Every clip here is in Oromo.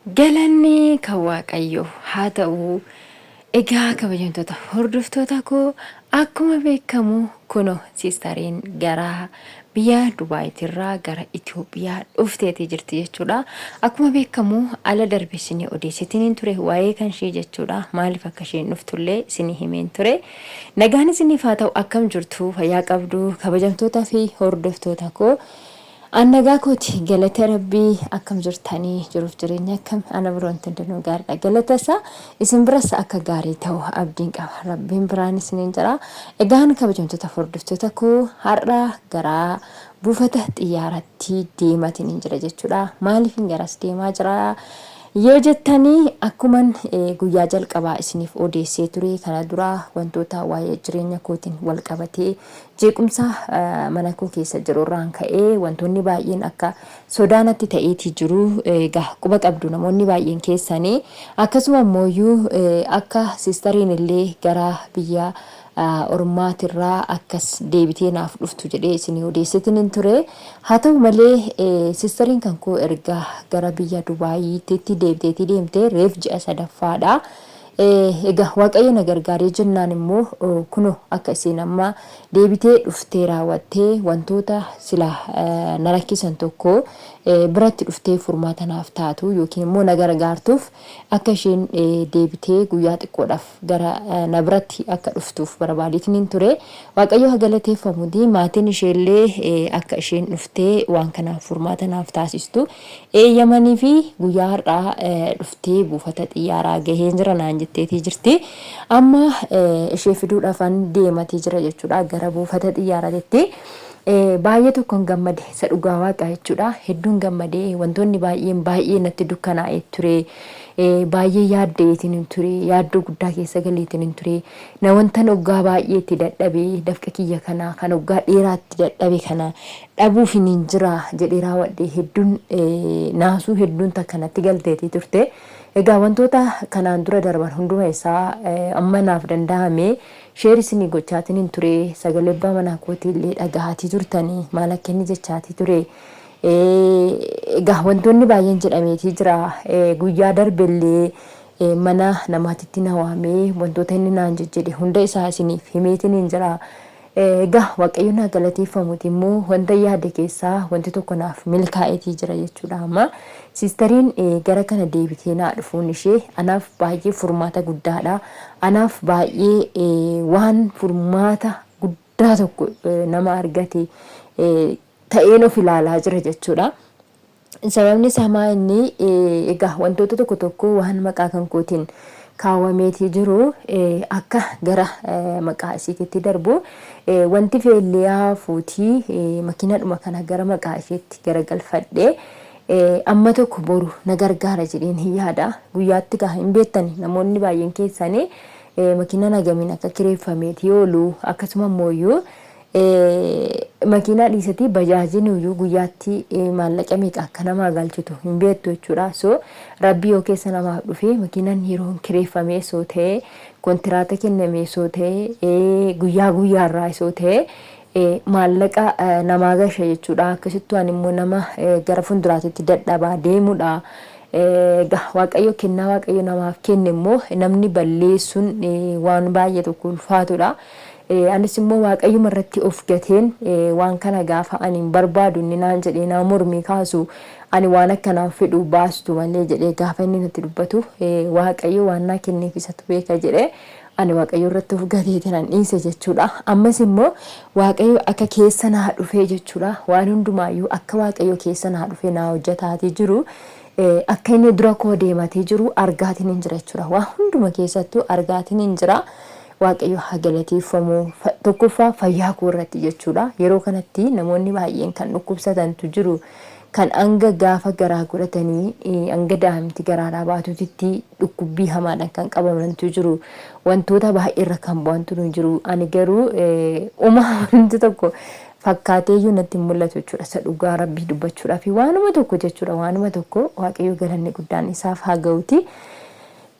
Galanni kan Waaqayyoof haa ta'u. Egaa kabajamtoota hordoftoota koo, akkuma beekamu kuno siistariin gara biyya Dubaayitirraa gara Itoophiyaa dhufteetii jirti jechuudha. Akkuma beekamu ala darbe isinii odeessitiniin ture waa'ee kan ishee jechuudha. Maaliif akka isheen dhuftullee isinii himeen ture. Nagaan isiniif haa ta'u, akkam jirtu, fayyaa qabdu kabajamtoota fi hordoftoota koo? An nagaa kooti, galata Rabbii. Akkam jirtanii, jiruuf jireenya akkam? Ana bira wanti hundinuu gaariidha, galata isaa. Isin biras akka gaarii ta'u abdiin qaba, Rabbiin biraan isiniin jira. Egaan kabajamtoota hordoftoota koo, har'a gara buufata xiyyaaratti deematiin jira jechuudha. Maaliifin garas deemaa jira yoo jettanii, akkuman guyyaa jalqabaa isiniif odeessee ture, kana dura wantoota waa'ee jireenya kootiin wal qabatee jeequmsa mana koo keessa jiru irraan ka'ee wantoonni baay'een akka sodaa natti ta'eetii jiru egaa quba qabdu namoonni baay'een keessanii. Akkasuma immooyyuu akka siistariin illee gara biyya ormaatirraa akkas deebitee naaf dhuftu jedhee isinii odeessitin ture. Haa ta'u malee, siistariin kan koo erga gara biyya Dubaayiitti deebiteetii deemte reef ji'a sadaffaadha. Egaa Waaqayyo na gargaaree jennaan immoo kunoo akka isheen amma deebitee dhuftee raawwattee wantoota sila na rakkisan tokko biratti dhuftee furmaata naaf taatu yookiin immoo na gargaartuuf akka isheen deebitee guyyaa xiqqoodhaaf gara na biratti akka dhuftuuf barbaadeetiin ture. Waaqayyo haa galateeffamuuti, maatiin isheellee akka isheen dhuftee waan kanaaf furmaata naaf taasistu eeyyamanii fi guyyaa har'aa dhuftee buufata xiyyaaraa gaheen jira naan jetteetii jirti. Amma ishee fiduudhaafan deematii jira jechuudha gara buufata xiyyaaraatti. Baay'ee tokkoon gammade, isa dhugaa Waaqaa jechuudha. Hedduun gammadee, wantoonni baay'een baay'ee natti dukkanaa'ee ture. Baay'ee yaaddeetiin hin ture. Yaaddoo guddaa keessa galeetiin hin ture. Na wantan hoggaa baay'ee itti dadhabe, dafqa kiyya kana kan hoggaa dheeraa itti dadhabe kana dhabuuf hin jira jedhee raawwadhe, hedduun naasuu hedduun takka natti galteetii turte. Egaa wantoota kanaan dura darban hunduma isaa amma naaf danda'ame share isinii gochaatiin hin ture. Sagalee abbaa manaa kootii illee dhagahaatii turtanii maal akka inni jechaatii ture. Egaa wantoonni baay'een jedhameetii jira. Guyyaa darbellee mana namaatitti na waamee wantoota inni naan jejjedhe hunda isaa isiniif himeetiin hin jira. Egaa Waaqayyo naa galateeffamuuti immoo wanta yaade keessaa wanti tokko naaf milkaa'eetii jira jechuudha amma. Siistariin gara kana deebitee naa dhufuun ishee anaaf baay'ee furmaata guddaadha. Anaaf baay'ee waan furmaata guddaa tokko nama argate ta'een of ilaalaa jira jechuudha. Sababni isaa maa inni, egaa wantoota tokko tokko waan maqaa kan kootiin kaawwameetii jiru akka gara maqaa isiititti darbu, wanti feelliyaa fuutii makiinadhuma kana gara maqaa isheetti garagalfadhe amma tokko boru na gargaara jedheen hin yaada. Guyyaatti gaa hin beektani namoonni baay'een keessanii makiinaan hagamiin akka kireeffameetii oolu, akkasuma immoo makiinaa dhiisatii bajaajiin iyyuu guyyaatti maallaqa meeqa akka namaa galchitu hin beektu jechuudha. So Rabbi yoo keessa namaaf dhufe, makiinaan yeroo kireeffamee soo ta'e, kontiraata kennamee soo ta'e, guyyaa guyyaarraa soo ta'e, maallaqa namaa gasha jechuudha. Akkasittuu ani immoo nama gara fuulduraatitti dadhabaa deemudha. Waaqayyo kennaa Waaqayyo namaaf kenne immoo namni balleessuun waan baay'ee tokko ulfaatudha. Anis immoo Waaqayyuma irratti of gateen waan kana gaafa ani hin barbaadu inni naan jedhee naa mormii kaasu, ani waan akkanaan fedhu baastu malee jedhee gaafa inni natti dubbatu, Waaqayyo waan naa kenneef isatu beeka jedhee ani Waaqayyo irratti of gateetiin an dhiise jechuudha. Ammas immoo Waaqayyo akka keessa naa dhufee jechuudha. Waan hundumaayyuu akka Waaqayyo keessa naa dhufee naa hojjetaatii jiru, akka inni dura koo deematee jiru argaatiin hin jira jechuudha. Waan hunduma keessattuu argaatiin hin jira. Waaqayyo haa galateeffamu. Tokkoffaa fayyaa koo irratti jechuudha. Yeroo kanatti namoonni baay'een kan dhukkubsatantu jiru. Kan hanga gaafa garaa godhatanii hanga daa'imti garaadhaa baatutitti dhukkubbii hamaadhaan kan qabamantu jiru. Wantoota baay'eerra kan bu'antu jiru. Ani garuu uma wanti tokko fakkaateeyyuu natti hin mul'atu jechuudha. Isa dhugaa Rabbii dubbachuudhaaf waanuma tokko jechuudha. Waanuma tokko, Waaqayyo galanni guddaan isaaf haa ga'uti.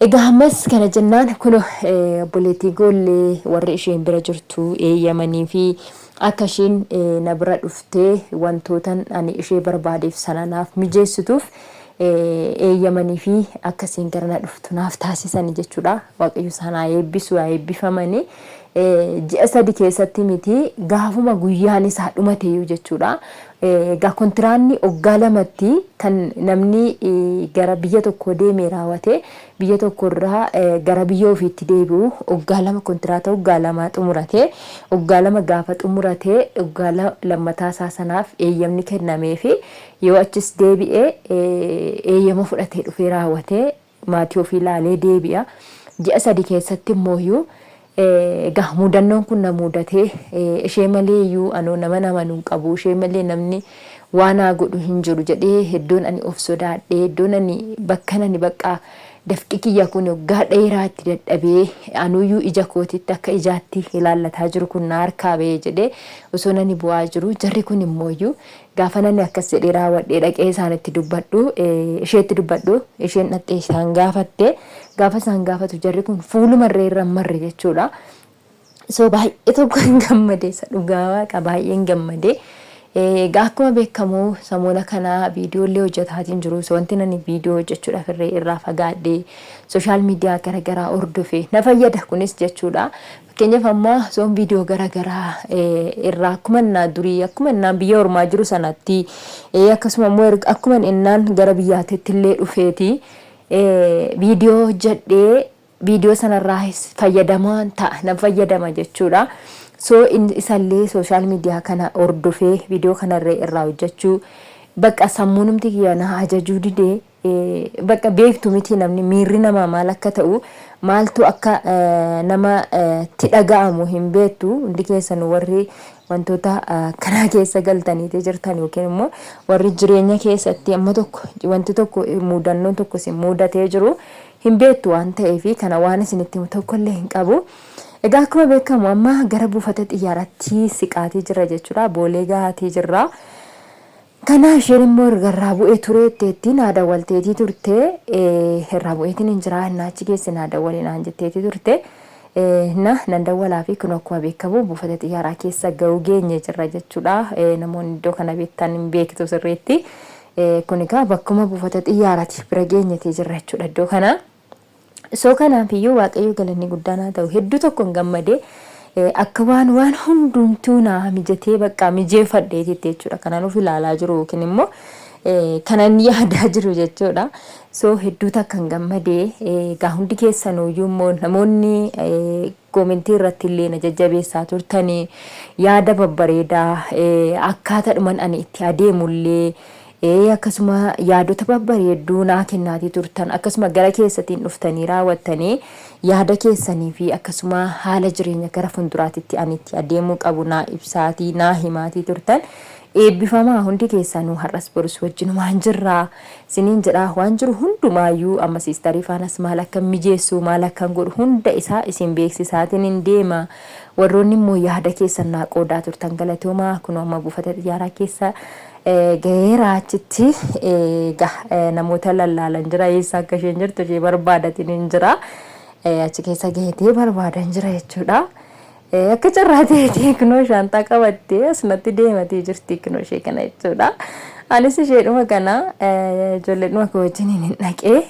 Egaa ammas kana jennaan kun obboleettii goollee warri isheen bira jirtu eeyyamanii fi akka isheen na bira dhuftee wantootan ani ishee barbaadeef sana naaf mijeessituuf eeyyamanii fi akka isheen gara na dhuftu naaf taasisani jechuudha. Waaqayyo isaan haa eebbisu, haa eebbifamani. Ji'a 3 keessatti miti, gaafuma guyyaan isaa dhumateeyyuu jechuudha. Egaa kontiraanni waggaa lamatti kan namni gara biyya tokkoo deemee raawwate biyya tokko irraa gara biyya ofiitti deebi'u waggaa 2, kontiraata waggaa 2 xumurate. Waggaa 2 gaafa xumurate, waggaa lammataa isaa sanaaf eeyyamni kennameefi yoo achis deebi'e eeyyama fudhatee dhufee raawwatee maatii ofii ilaalee deebi'a. Ji'a 3 keessatti immooyyuu egaa mudannoon kun na mudatee, ishee malee iyyuu anoo nama amanu hin qabu, ishee malee namni waa naa godhu hin jiru jedhee iddoon ani of sodaadhee, iddoon ani bakkan ani bakka dafqi kiyya kun waggaa dheeraa itti dadhabee anuyyuu ija kootitti akka ijaatti ilaallataa jiru kun na harkaa ba'ee jedhee osoo nani bu'aa jiru, jarri kun immooyyuu gaafa nani akkas jedhee raawwadhee dhaqee isaanitti dubbadhu, isheetti dubbadhu, isheen dhaqxee isaan gaafatte. Gaafa isaan gaafatu jarri kun fuulumarree irra marre jechuudha. So baay'ee tokko hin gammade, isa dhugaa Waaqa baay'een gammade. Egaa akkuma beekamu samoona kana viidiyoolee hojjetaatiin jiru. So wanti nani viidiyoo hojjechuudhaaf irree irraa fagaadhee social media garaagaraa hordofe na fayyada kunis jechuudha. Fakkeenyaaf amma soon viidiyoo garaagaraa irraa akkuma innaa durii, akkuma innaan biyya ormaa jiru sanatti, akkasuma immoo akkuma innaan gara biyyaatitti illee dhufeeti viidiyoo hojjedhee viidiyoo sanarraa fayyadamaan ta'a, nan fayyadama jechuudha. So isallee social media kana hordofee viidiyoo kanarree irraa hojjechuu bakka sammuunumti kiyya na ajajuu didee, bakka beektu miti, namni miirri namaa maal akka ta'u, maaltu akka nama itti dhaga'amu hin beektu. Hundi keessan warri wantoota kanaa keessa galtaniiti jirtan yookiin immoo warri jireenya keessatti amma tokko wanti tokko, mudannoon tokko isin mudatee jiru hin beektu waan ta'eef, kana waan isinitti himu tokkollee hin qabu. Egaa akkuma beekamu amma gara buufata xiyyaaraatti siqaatii jirra jechuudha. Boolee gahaatii jirra. Kana isheen immoo erga irraa bu'ee ture jetteetti naa dawwalteetii turte. Irraa bu'eetiin hin jira innaa achi geesse naa dawwali naan jetteetii turte. Na nan dawwalaa fi kun akkuma beekamu buufata xiyyaaraa keessa ga'uu geenye jirra jechuudha. Namoonni iddoo kana beektan hin beektu sirriitti. Kun egaa bakkuma buufata xiyyaaraati bira geenyetee jirra jechuudha iddoo kana. So kanaaf iyyuu Waaqayyo galanni guddaan haa ta'u. Hedduu tokkoon gammadee, akka waan hundumtuu naa mijatee bakka mijeeffadheetitti jechuudha. Kanan of ilaalaa jiru yookiin immoo kanan yaadaa jiru jechuudha. So hedduu takkan gammadee. Egaa hundi keessanuyyuu immoo namoonni koomentii irratti illee na jajjabeessaa turtanii, yaada babbareedaa akkaataadhuman ani itti adeemullee, akkasuma yaadota babbareedduu naa kennaatii turtan, akkasuma gara keessatiin dhuftanii raawwattanii yaada keessanii fi akkasuma haala jireenya gara fuulduraatitti ani itti adeemuu qabu naa ibsaatii naa himaatii turtan. Eebbifamaa hundi keessanuu, har'as borus wajjinumaan jirraa isiniin jedhaa. Waan jiru hundumaayyuu amma siistarii faanas maal akkan mijeessu, maal akkan godhu hunda isaa isin beeksisaatiin hin deema. Warroonni immoo yaada keessan naa qoodaa turtan galatoomaa. Kunoo amma buufata xiyyaaraa keessa gaheera. Achitti namoota lallaalan jira, eessa akka isheen jirtu ishee barbaadatiin hin jira, achi keessa gahetee barbaadan jira jechuudha. Akka carraa ta'eeti kunoo shaanxaa qabattee asumatti deematee jirti, kunoo ishee kana jechuudha. Anis isheedhuma kana ijoolleedhuma koo wajjiniin hin dhaqee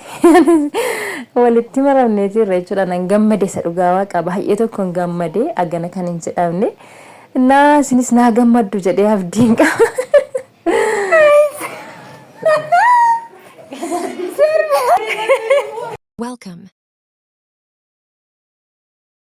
walitti maramnee jirra jechuudha. Nan gammade, isa dhugaa Waaqa baay'ee tokkoon gammade, agana kan hin jedhamne. Naa isinis naa gammaddu jedhee abdiin qaba. Welcome.